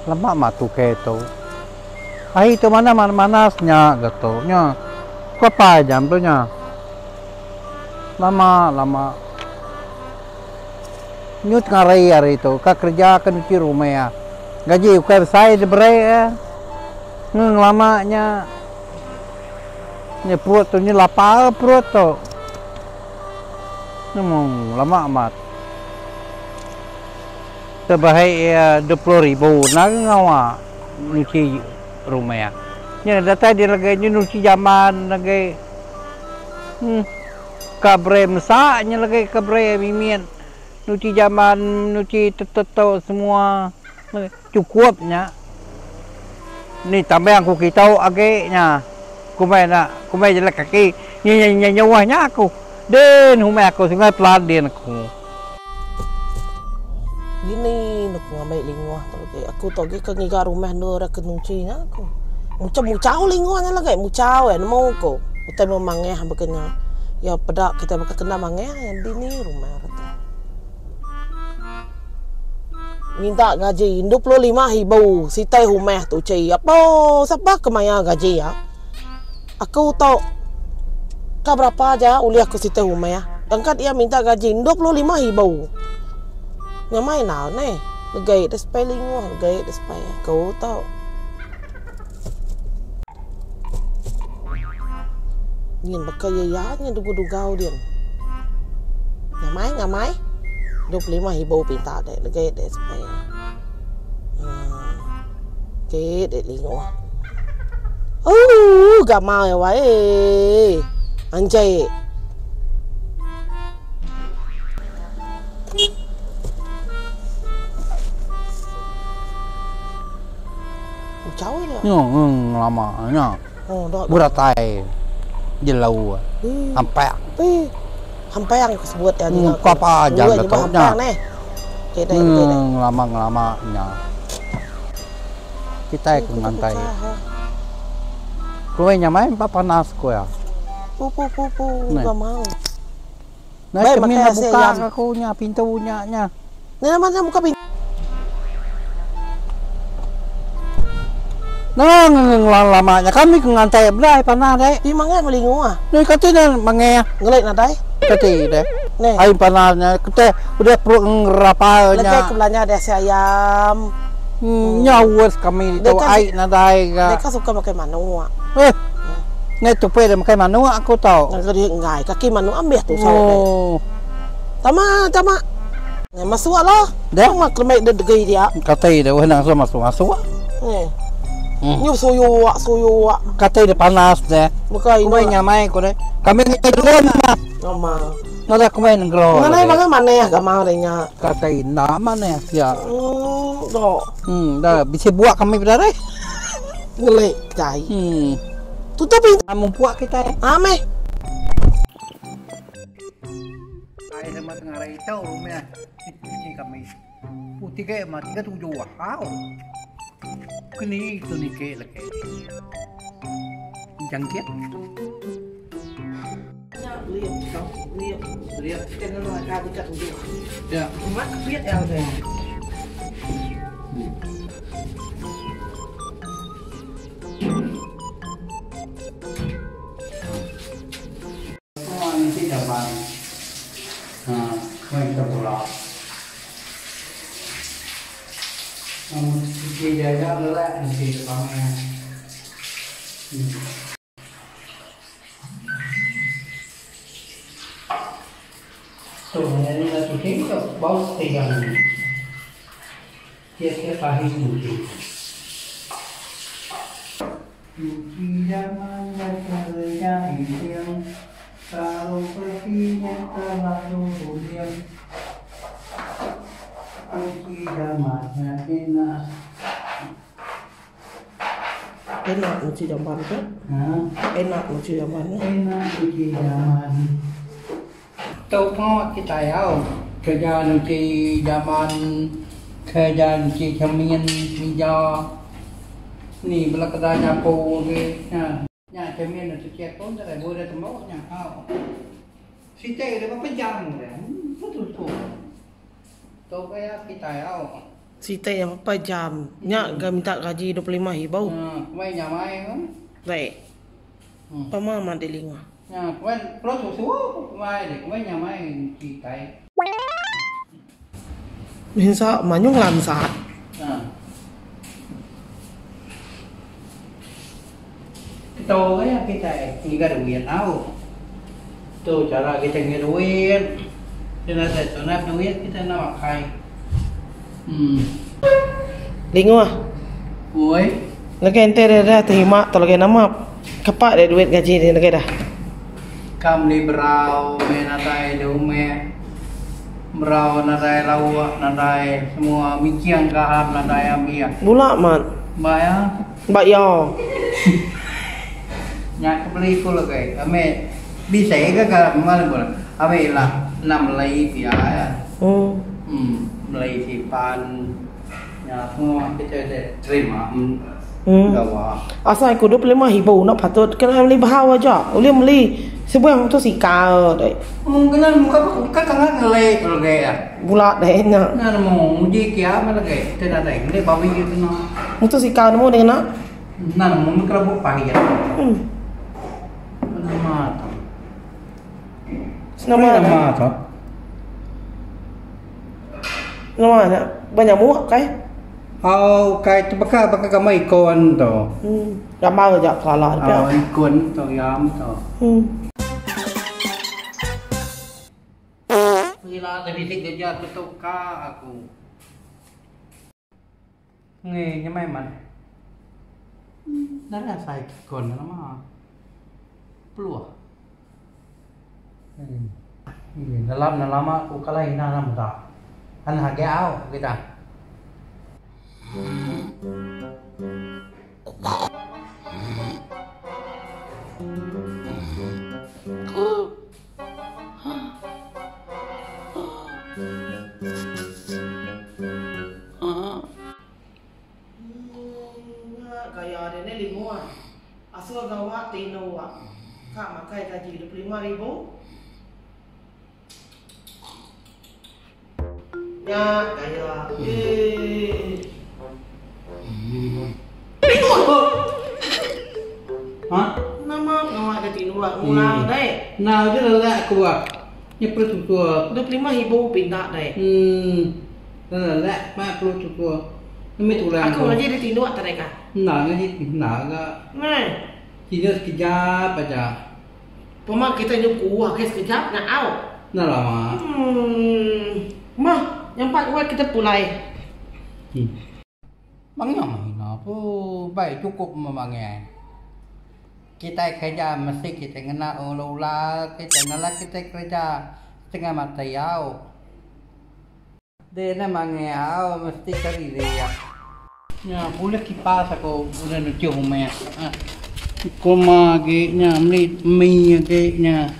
Lama mah tukey tu. Ahi tu manah manas nya ga tu nya. Berapa jam tu nya. Lama lama. Nyu tengah hari tu ka kerja ka nuchi rumah. Gaji ukai besai diberi iya. Ngelama nya. Nya perut tu nyu lapar perut tu. Nemu lama amat. Terbaik iya 20,000 enda ke ngawa nuchi rumah. Nya datai di lagi nyu nuchi jamban lagi. Huh ka bere mesa nya lagi ka bere mimit nuchi jamban nuchi teteto semua chukup nya. Ni tambang ku kitu agi nya kumbai enda kumbai jelek kaki nyi nyuah nya aku din humai aku sungai pelan din aku. Dini ne ku ngambi linguh tu lagi. Aku tu agi ke ngiga rumah endur orang ke ngunchi nya ku. Muchau muchau linguh nya lagi muchau eh nemu ku utai meh mangah baka nya. Iya peda kitai baka kena mangah dini rumah re tu. Minta gaji 25 ribu sitai rumah tu chi. Apo sapa ke mayar gaji iya. Aku tu ka berapa aja ulih aku siti rumah. Engkat iya minta gaji 25 ribu. Nyamai enggau neh. Legai deh sepai linguh legai deh sepai aku tu. Nyin baka iya iya nya dugau-dugau din. Nyamai nyamai 25 ribu pinta deh legai deh sepai. Uhh ti deh linguh. Ooh gamal iya wai anjai. Jauh nya. Nyo ngelama nya. Oh enda. Beratai jelu hampang. Hampang ku sebut iya ninga ku. Kapa aja betu nya. Ngelama ngelama nya. Kitai ke ngantai. Kuih nya mai empa panas ku iya. Pu pu pu pu gamal. Nai ke min buka aku nya pintu nya nya. Ni nama nya buka pintu. Nah ngelama nya kami ke ngantai bedai panah deh. Ti mangeh melingu ah. Ni kati ne mangeh. Ngelik nadai. Kati deh. Neh. Ai panah nya kete udah perut ngerapa nya. Legai ke belanja deh asi ayam. Nya us kami ditu ai nadai ga. Deka suka makai manuk. Eh. Ngai tupi deh makai manuk aku tu. Ngaga diri enggai kaki manuk ambih tu saut deh. Oh. Tama tama. Masuk lah. Deh. Tama kelembai deh degei dia. Kati deh weh nang masuk masuk. Eh. Nyu suyuk suyuk. Kati deh panas deh. Bukai. Kumai nyamai ku deh. Kami ngai drone mah. Nama. Nadai kumai nengro. Nadai manah manah gamal deh nya. Kati enda manah sia. Hmm do. Hmm dah bisi buak kami bedarai. Ngelik jai. Hmm. Tutup pintu. Mupuk kitai. Ha meh. Ai sama tengah hari tu rumah ni kami. Putih ke mati ke tujuh hau. Kini tu ni ke lagi. Jangkit. Ya. Semua niti jaman meh kita bula. Siti jaja lelak niti kami. Tu nyadi enda cuti tu bau tigang tiap-tiap hari cuti. Cuci jaman bekereja ising Lalu perginya terlalu runding Cuci jamannya enak. Enak nuchi jaman tu. Ha? Enak nuchi jaman tu. Enak nuchi jaman. Tu pengawa kitai au kerja nuchi jaman kerja nuchi cermin mija ni bala kedai nyapu agi nya. Nya cermin ne cuci aku enda deh buleh tembu nya au. Siti deh berapa jam deh betul tu. Tu gaya kitai au. Siti empai jam. Nya ga minta gaji 25 ribu. Kumai nyamai ko. Baik. Pama amat dilinga. Nya kumai perut susu kumai deh kumai nyamai nyuci tai. Minsa mayuh lansat. Keto gaya kitai ngiga duit au. Tu chara kitai ngiga duit. Ti nadai tunah duit kitai enda makai. Uhh. Linguh. Oi. Ngagai enti deh dah terima tu lagi nama kepa deh duit gaji deh ngagai dah. Ka meli berau meh nadai deh umeh. Berau nadai lauk nadai semua miching gaap nadai ambih. Bula mat. Ba iya. Ba iya. Nya ke beli ku legi ami bisi ga ga ami ila enda meli pia iya. Uhh meli simpan nya semua kita terima gawa. Asai ku 25 ribu enda patut kena meli bahau aja ulih meli sebuah motosikal deh. Mung kena muka buka tengah ngeli ku legi iya. Bula deh nya. Enda nemu nguji kia meh legi ti nadai ngeli bawi kena. Motosikal nemu deh ngena. Enda nemu meh kelabu pahit. Nama tu. Nama nama tu. Nama nya ba nyamuk kai. Au kai tu baka baka gambar ikon tu. Gambar aja kelala pia. Au ikon tu yam tu. Ila lebih bisi kerja aku tu ka aku. Ngi nyamai man. Nadai asai ikon nama. Peluh. Dalam enda lama ku kala ina nya meda. An agi au kita. Nya gaya deh neh linguh. Asuh gawa ti indu ka makai gaji 25 ribu. Nya gaya eeh. Ha? Nama pengawa deh ti indu ngulang deh. Nah udah lelak aku ah. Nya perlu tutua. 25 ribu pinta deh. Hmm. Lelak ma perlu tutua. Nemi tulang. Aku ngaji deh tinduk tadi kah? Enda ngaji enda ga. Neh. Tinduk sekejap aja. Pema kita nyuku agi sekejap nya au. Enda lama. Hmm. Mah, nyampat wai kita pulai. Hmm. Mangnya mahina pu bai cukup memangai. Kitai kerja mesti kitai ngena ula-ula kitai nala kitai kerja setengah mati au. Deh enda mangai au mesti kari riak. Nya bulih kipas aku udah nuju rumah. Kurma agi nya meli mi agi nya.